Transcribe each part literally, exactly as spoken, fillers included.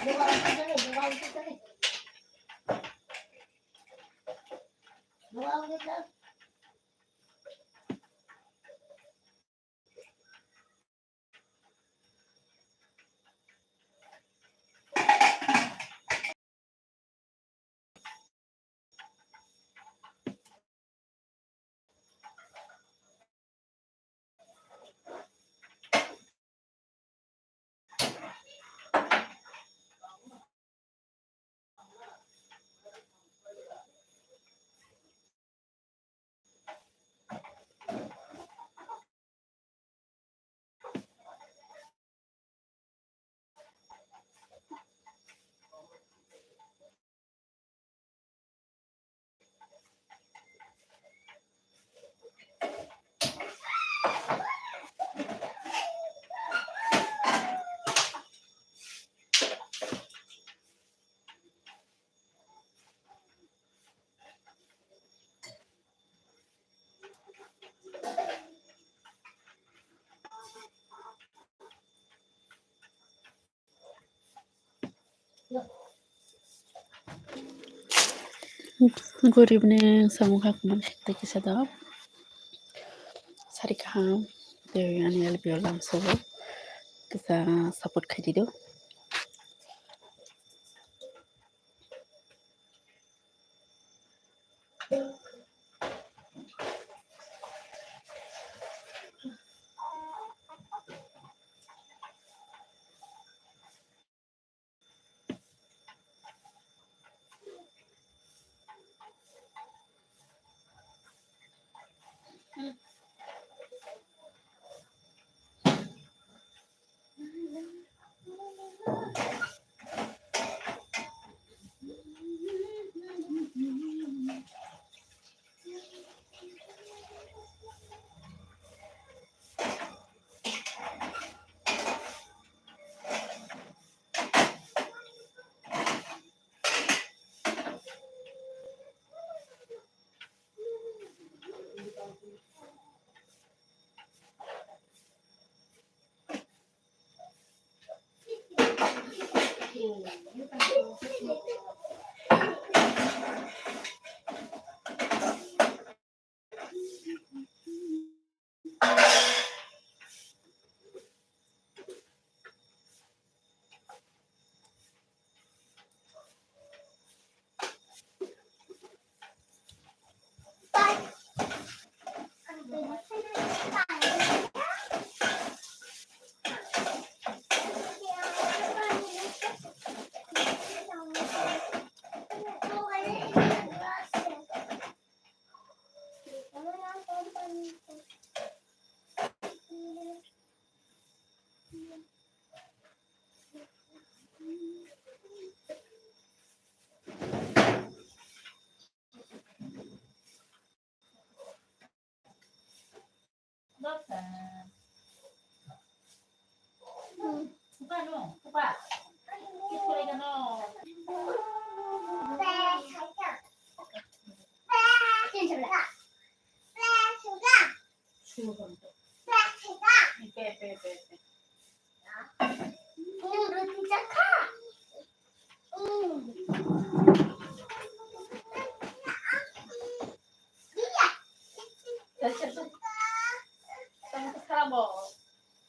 Good evening, samung kha kuman hekta kisa da. Sari kaham, tei ani L P O lamso kisa support khai di do.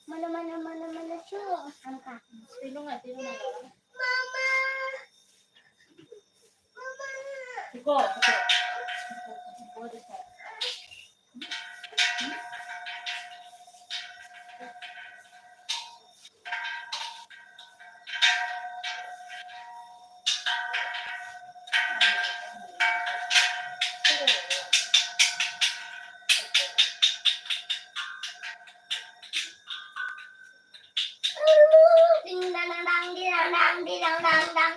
Mana, mana, mana, mana, su, angka. Tinung, tinung. Mama. Mama. Iko, iko. Ding dang dang dang, ding dang dang, ding dang dang dang.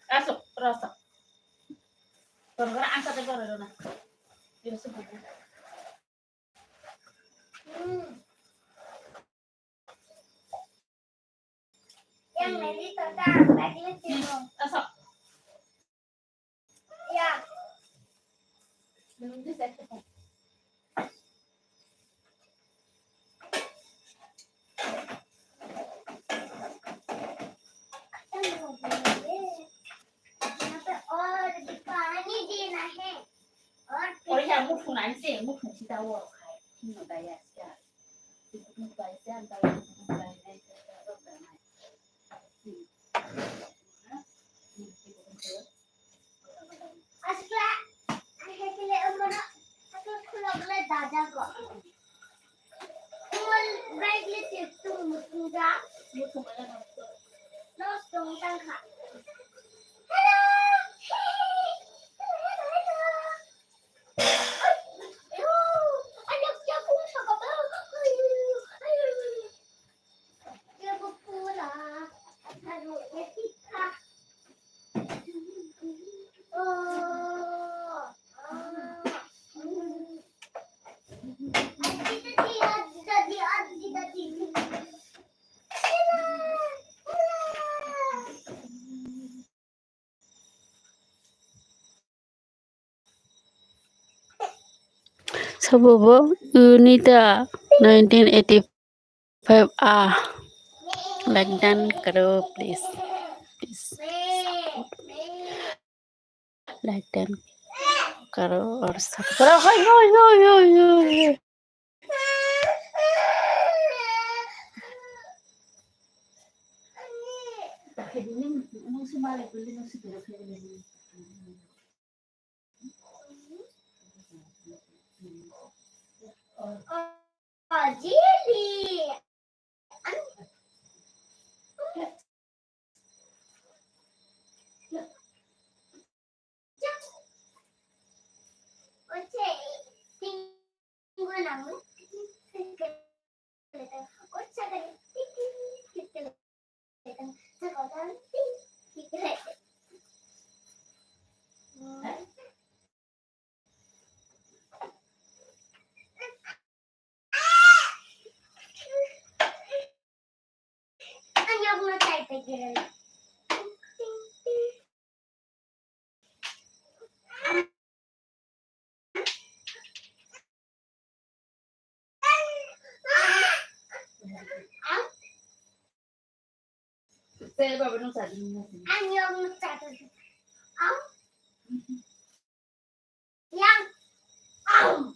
Asok, rasa. Gara-gara angkat aja gara-gara. Ini sebuah. Hmm. Yang ini tentang bagi sih. Asok. Ya. यहाँ पे और भी पानी देना है। और फिर और यहाँ मुख फुलाने से, मुख फुलाने से वो खाए। तीनों का यार क्या? Sabo bo unita nineteen eighty-five a. Like done karo, please. Please. Like done karo or sub karo. Hoi, hoi, hoi, hoi, hoi, hoi. Yang. Au.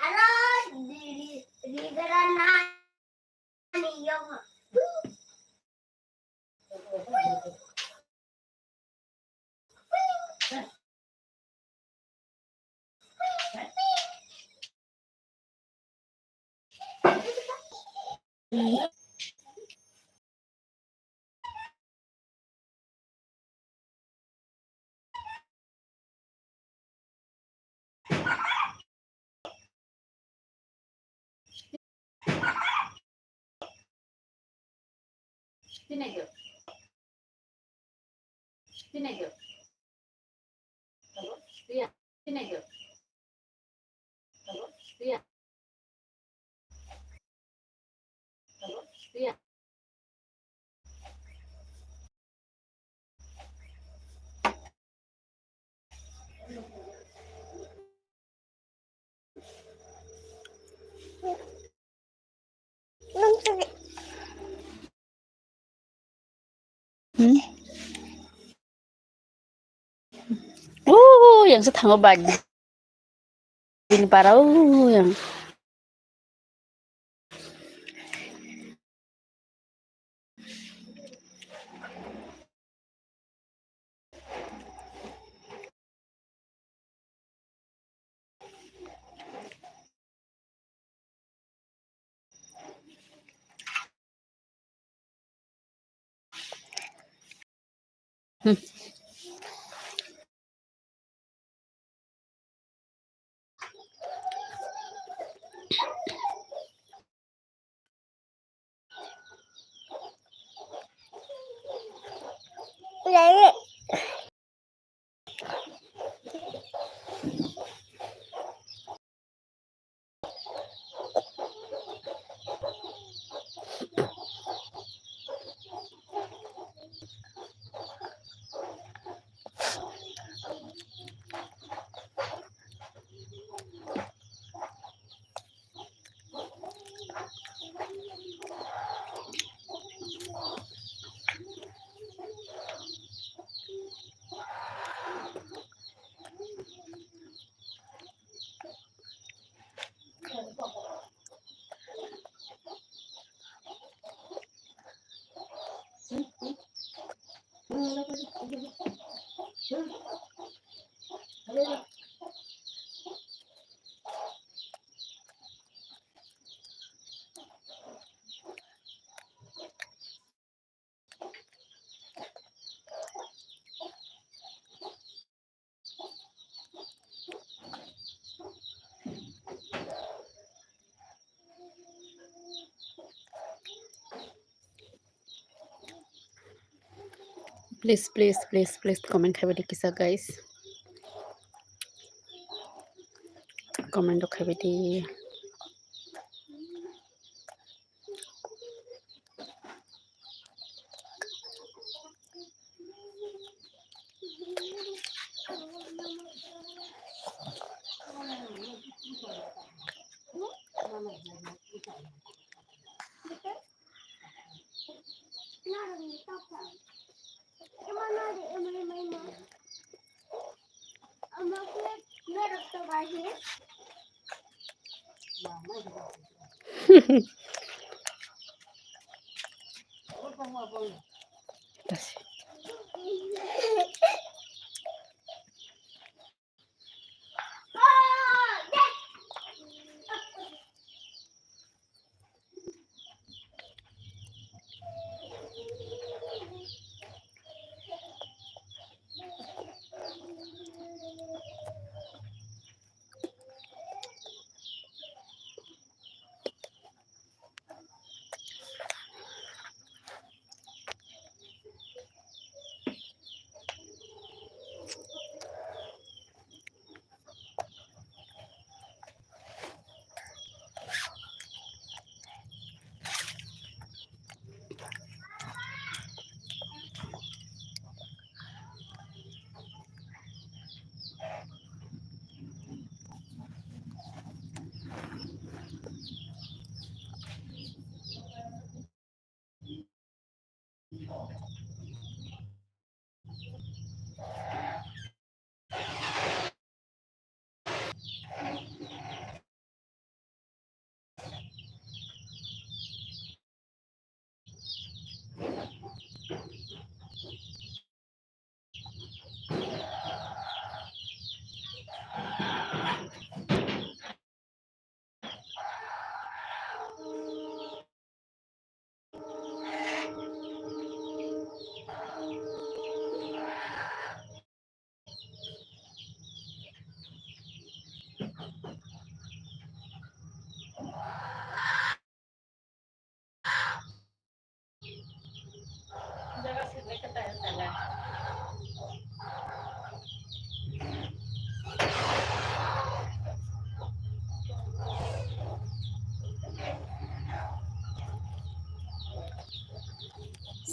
Aro di, di, di gara nani yang. Hmm? Uh, yang setengah bagi. Ini parah, uh, yang. Hmm. Please, please, please, please comment khaibai di kisa, guys. Comment rok khaibai di.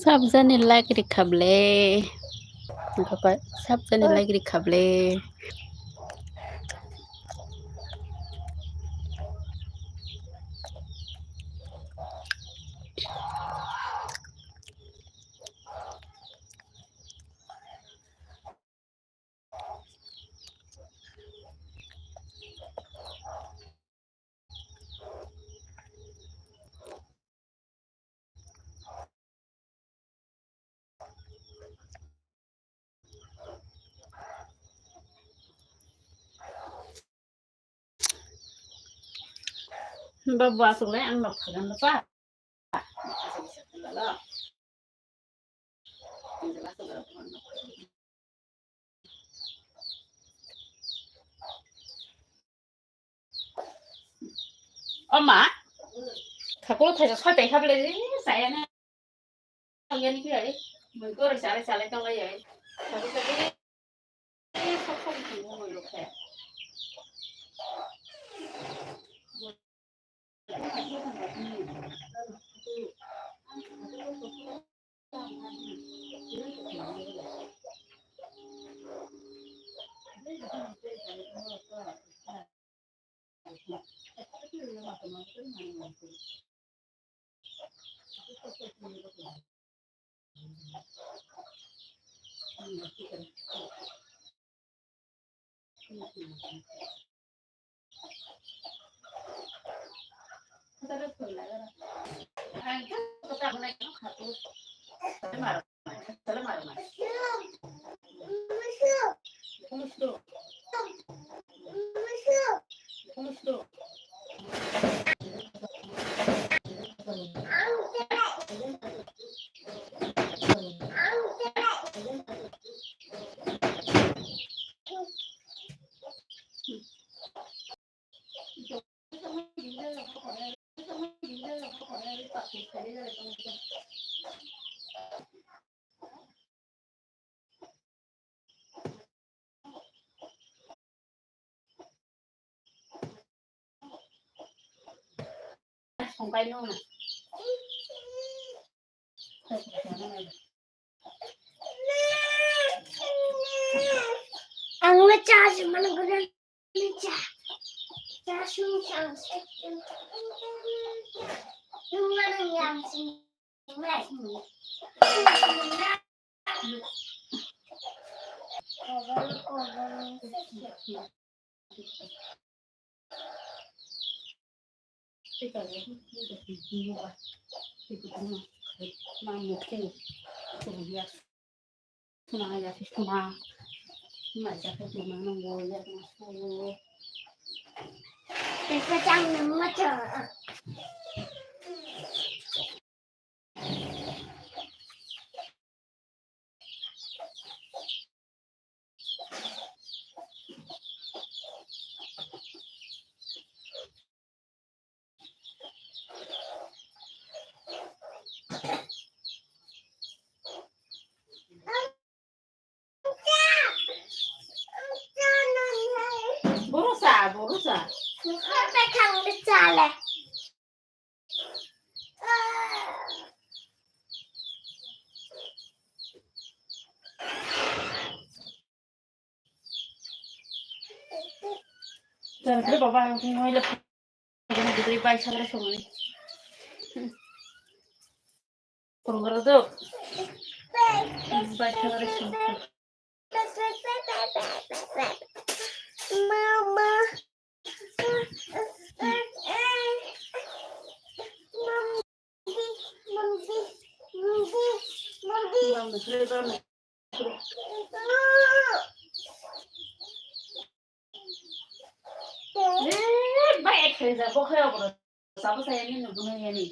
Sabjani like rikha ble. Sabjani like rikha ble. Babu aswk le ang nok thagan da pa. O ma, khaklo thaisa soi pai kha bwle, saya na. Yang ni kira, mui ko rasa rasa le tong lai. Tapi tapi, sok sok ni mui lo khe. Ang na charge mana guna na cha. Cha sung sang se. Yung mana yang sing. Burusa, burusa. Jangan baba yang punya. Jadi bai sabar songni. Kurang do. Bai sabar songni. Mama. Mama. Eh, bai ek khe ja, bo khe obo. Sabo saya ni nubu na yani.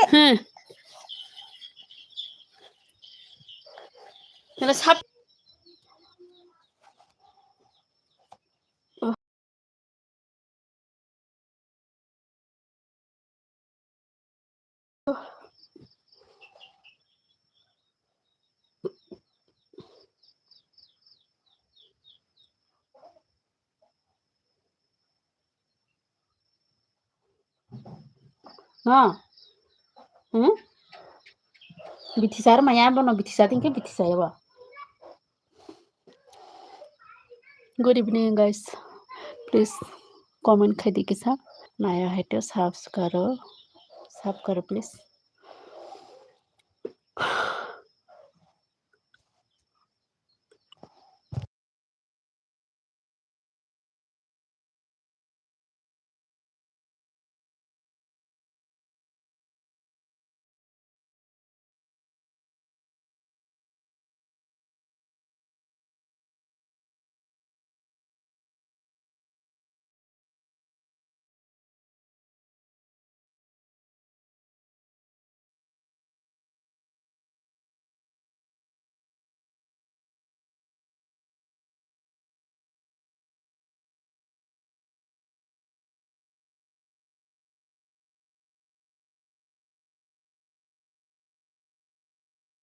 Hmm. Nila sap. Ha? Hmm? Bithisa maya bono bithisa tingke bithisa ya ba. Good evening, guys. Please comment khai di kisa. Naya hai to sub karo. Sub karo, please.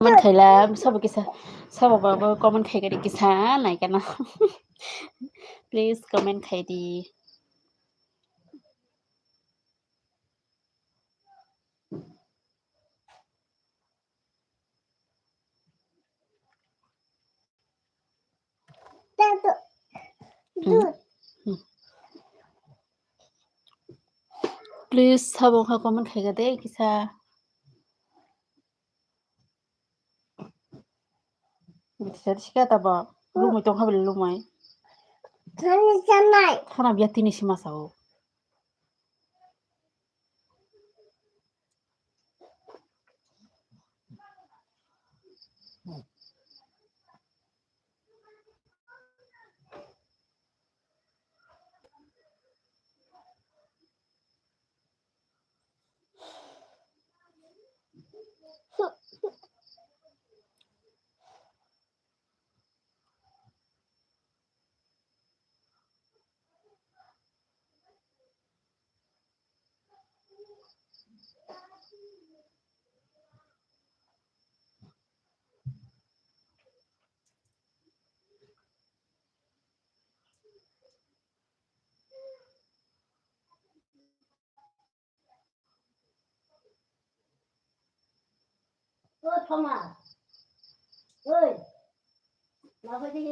Comment khaila, sabo kisa, sabo babo comment khai kari kisa, nai kana. Please comment khai di. Hmm. Hmm. Please, sabo kha comment khai ka de kisa. Bisa sika tabo. Lumai tong kha bele lumai. Thani sanai. Khana biya tini sima sao. Oi, Thomas. Oi. Labai di.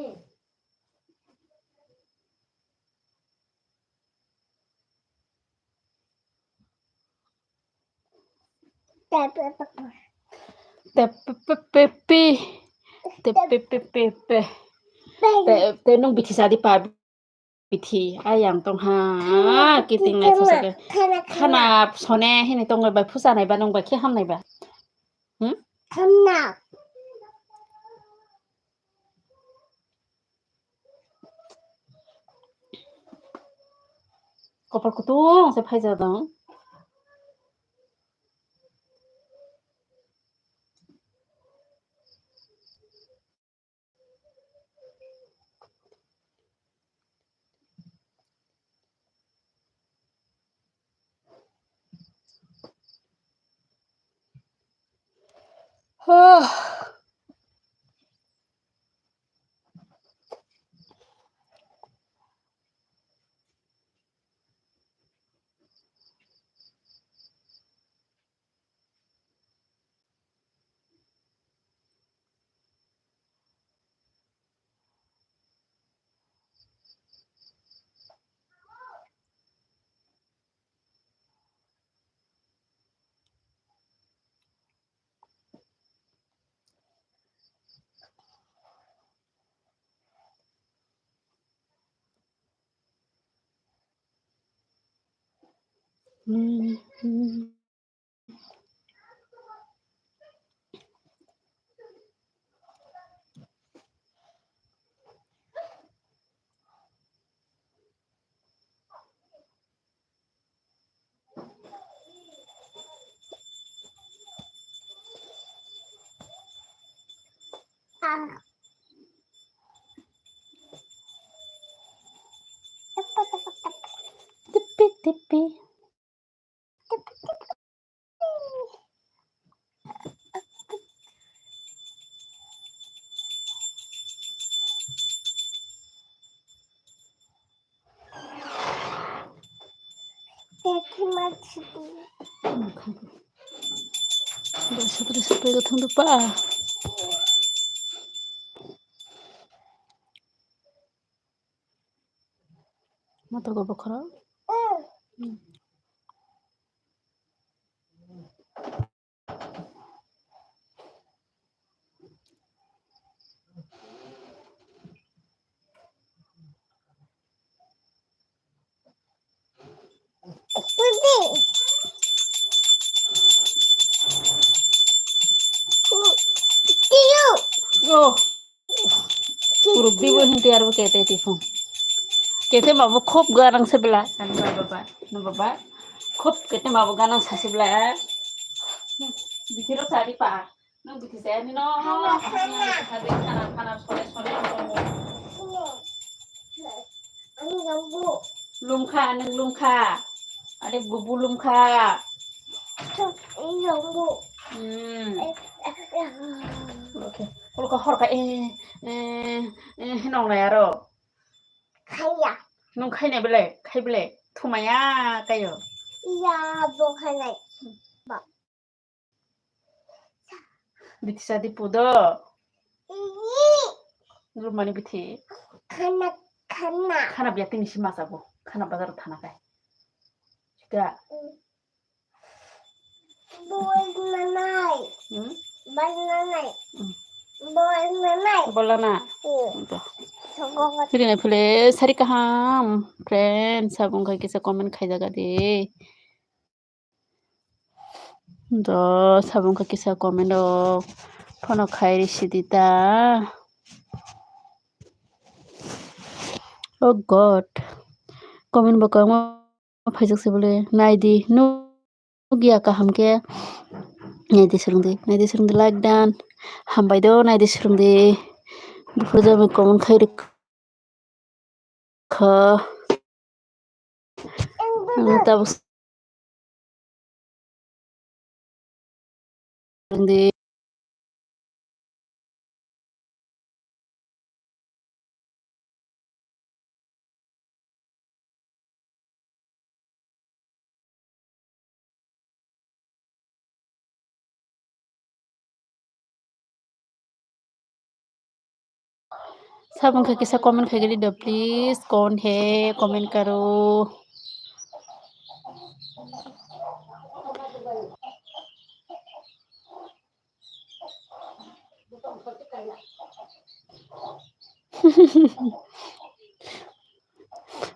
Te pe pe pe. Te pe pe pe pe. Te pe pe pe pe. Te, te nung bithi sadi pa. Bithi, ayang tong ha, kiting lai thosake. Khana, khana. Khana sone hini tong bai phusa nai ba, nung bai khe ham nai ba. Hmm? Khana. Kopor kutung se phaija dong. Tipi, tipi. Dosa terus apa itu tuh, Pak? Motor go bokhorok. Oh. Kuruk dibo hinti arbo kete tifung. Kete mabo khub ganang sebla. Ani baba, no baba. Khub kete mabo ganang sa sebla. Bikiro sari pa. Nung bikhi se ani no. Khana, khana. Khana, khana, sole, sole, sole. Lungkha, nung lungkha. Are bubu lungkha. Hmm. Okay. Ulo ka hor ka, eh, eh, eh, hinong lai aro. Khaya. Nung khainai belai, khai belai. Thumaya kayo. Iya, bo khainai. Ba. Bithi sadi pudo. Iyi. Rumani bithi. Khana, khana. Khana biya tini si masa bo. Khana bazar thana kai. Sida. Mm. Bol nanai. Hmm? Bol nanai. Hmm. Bol nanai. Bolana. Hmm. Ito. Rina phile sari kaham. Friend, sabung kha kisa comment khaijaga de. Do sabung kha kisa comment o phono khai risi di ta. Oh God. Comment bo kamo phaijak se bole. Naidi. Nuk ya kaham khe. Naidi swrwngdi. Naidi swrwngdi like dan. Hambai do naidi swrwngdi. Buphuru jami comment khai rikha. Ang tabuk swrwngdi. Sabung kha kisa comment khai gari do, please. Kon he comment karo.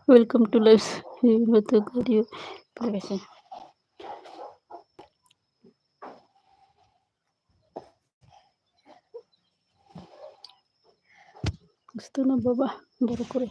Welcome to live. Gusto na baba, borok kore.